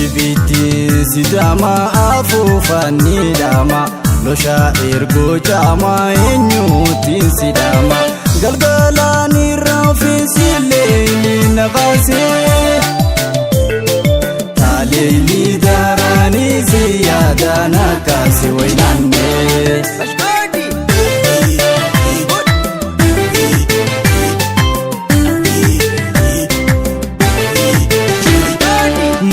Ibiddi sidaama afuufanni dhama losha ergoo caama eenyuutiin sidaama galgalaan irraa ofiisillee ni naqaasee taaleelii daraanii si yaadaan akkaasi waynaannee.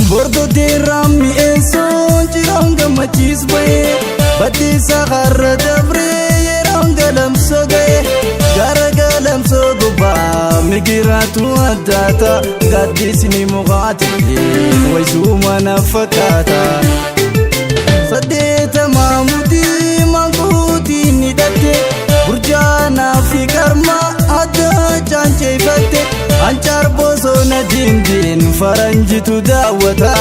Bordodee mi'eessuun jiroon gammachiis ba'ee baddiisa har'a dabree yeroon galamsoo ga'e gara galamsoo gubbaa migiraatu addaata gaaddisni mukaati wayisuma na fakkaata. Saddeetamaa mutii maanguutii ni dhatte burjaanaa fi karma adda caanceeffatte ancaar bosona diindiin faranjitu daawwata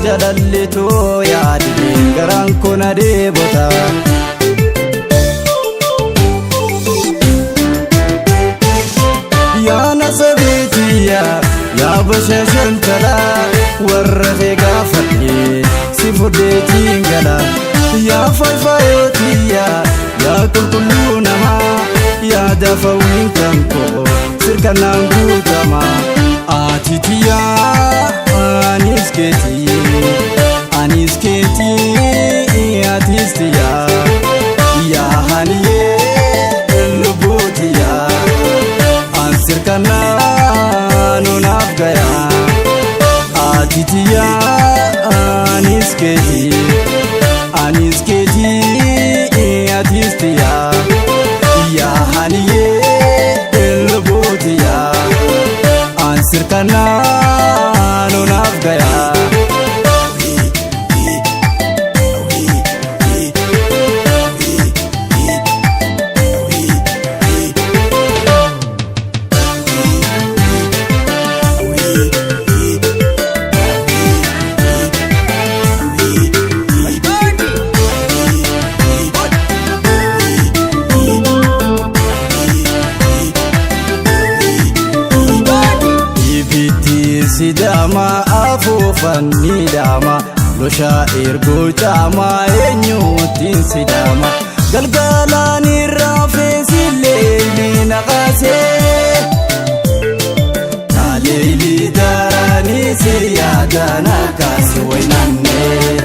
jalalletoo yaade garaan kun adeebota. Yaana sabeetiyya yaa bashashantalaa warra kee gaafadhe si fudheetiin gala yaa faayfaayootiya yaa qulqulluu namaa yaa dafawiin kan koo sirkanaan guutama atitiya anis keetii anis keetii atis tiya yaa haniyee lubbuutiya an sirkanaan naaf gayaa atitiya anis keetii anis keetii atis tiya yaa haniyee lubbuutiya an sirkanaan naaf gayaa. Ibiddi sidaama afuufanni dhama losha ergoo caama eenyuutiin sidaama galgalaan irraa feesillee ni naqaasee taaleelii daraanii si yaadaan akkaasi waynaannee.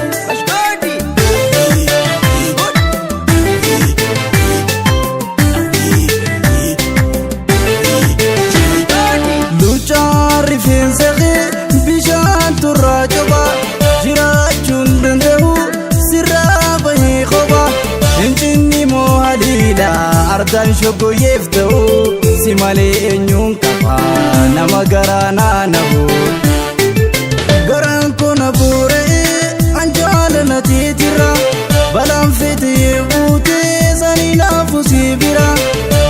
Luucaan rifeensa kee bishaan turraa coba jiraachuun danda'u sirraa bahee qoba hincinni moo haliila ardaan shoggoyyeef ta'u si malee eenyuun qaba nama garaa naanahu. Garaan kun abuuree anjaala na tiitira balaan fetee buutee sanii naafu si bira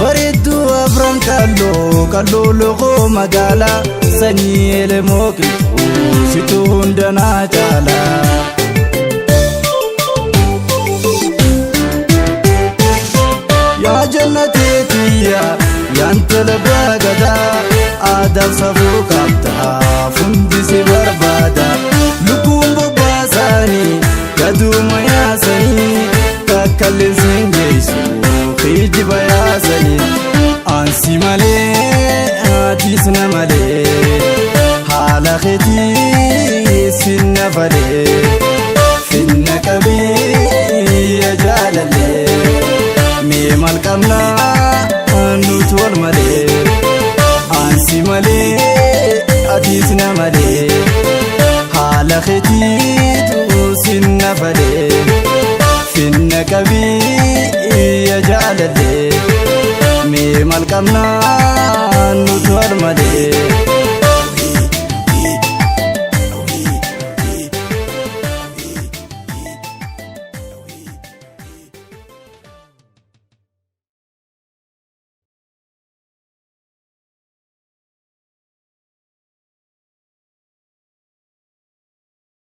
bareedduu afran kalloo kalloo loqoo magaalaa sanyii elemoo qilxuu situ hunda naa caala. Yaa jannateetiyya yaantala baagadaa aadaaf safuu qabdaa fundi si barbaada lukkuun bobbaasaanii gaduuma yaasanii kakkalleen siin geessu kijiba yaasanii ansi malee atis na malee haala keetii sinna falee finna qabee ya jaalalee. Mee maal qabnaa nuti wal malee ansi malee atis na malee haala keetiitu sinna falee finna qabii ya jaalalee mee maal qabnaa